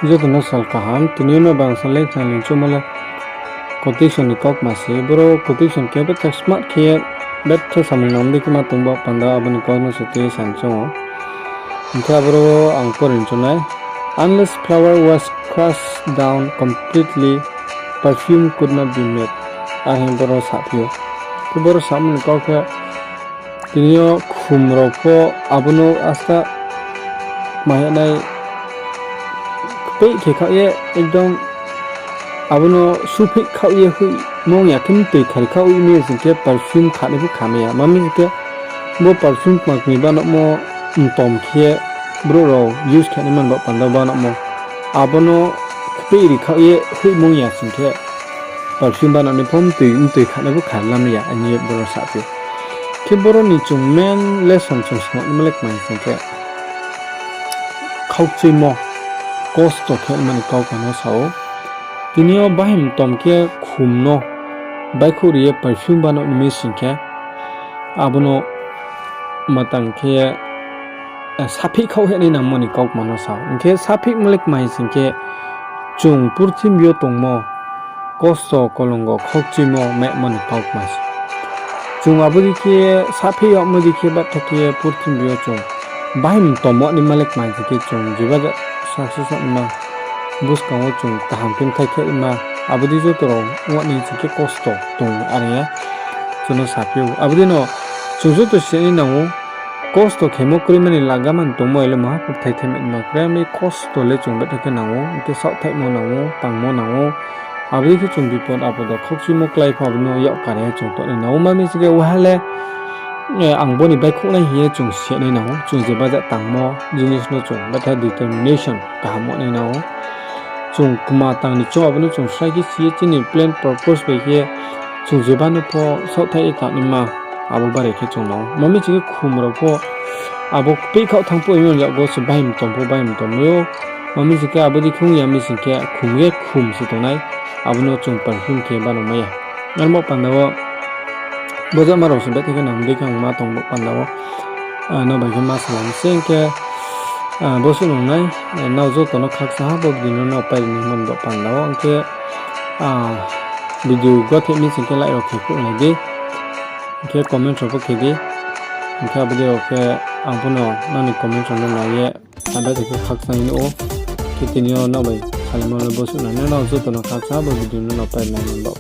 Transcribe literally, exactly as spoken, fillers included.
Joto no sal kaham, tini yo no bang salai thanglai choungmo le quotation ni kaukma se, boro quotation khe betha smart khe, betha samung nang dei khe ma tong bo panda, abo ni kau no se tini san choung ou. Hing khe aboro ang pore ni chonai, unless flower was crushed down completely, perfume could not be made. Are hing boro saphi ou. Khe boro samo ni kau khe, tini yo khum rao pho abo no asta ma ya nai kpeh khe khaoh ye ekdom abo no supheih khaoh ye hoihmong ya khe mtoi khari khaoh ye mi sing khe perfume khanai pho khamai ya. Ma mi sing khe bo perfume kma kmi banaomo mtom khe brouh rao use khe nai man ba panda banaomo. Abo no kpeh ri khaoh ye hoihmong ya sing khe perfume banaonai pho mtoi, mtoi khanai pho khar lamai ya, ani boro saphi ou. Khe boro ni chung main lesson chung smaohnaima le kma hing sing khe, khaukchuimo, kosto khe nai man ni kaukma no sa ou. Tini yo bahai mtom khe khum no baihkhouh ri ye perfume banaonai mi sing khe, abo no matang khe, eh, sapheih khaoh he nai nangmo ni kaukma no sa ou. Hing khe sapheihmo le kma hing sing khe, chung purthimbi yo tongmo kosto, kolongo, khaukchuimo, mehmo ni kaukma se. Chung abo dei khe sapheih yagmo dei khe batha khe purthimbi yo chung bahai mtom naima le kma hing sing khe chung jeba ja success naima, buskang wo chung kaham khe bthai khe naima, abo dei joto rao ong ni sing khe kosto tong are ya. Chung no saphi ou. Abo dei no chung joto si nai nang ou, kosto khemo kroima ni laga man tongmo le maha pho bthai thai mai ma kre, mi kosto le chung betha khe nang ou, hing khe saohthaihmo nang ou, tangmo nang ou. Abo dei khe chung bipod apod wo khaukchuimo klái pho abo no yak kar ye chung tongnai nang ou. Ma mi sing khe uha le, eh, ang bo ni baihkhouh nai hing ye chung si nai nang ou, chung jeba ja tangmo jinis no chung betha determination kaham nai nang ou. Chung kma tang ni choung abo no chung srai khe si ye chini plan purpose bai khe chung jeba no pho saohthaih ye tangnaima abo bare khe chung nang ou. Ma mi sing khe khum rao pho abo kpeh khaoh thanng pho imo yag wo se bahai mtom pho bahai mtom mai ou. Ma mi sing khe abo dei khe ong ya mi sing khe khum ye khum se tongnai, abo no chung perfume khe banaomai ya. Armo panda wo bojama rao se betha khe nang dei khe ang ma tong bo panda wo, ah, nrao bai khe ma salai mi se hing khe, ah, bo suh nang nai, eh, nrao joto no khaksa ha bo video no nrao pai ri nai man bo panda wo hing khe, ah, video gothe mi sing khe like rao khe khouh nai di, hing khe comment rao pho khe di, hing khe abo dei rao khe ang pho no nrao ni comment rao no nai ye, ang bai khe khaksa hing ou, khe tini yo nrao bai salaimo le bo suh nang nai, nrao joto no khaksa ha bo video no nrao pai ri nai man bo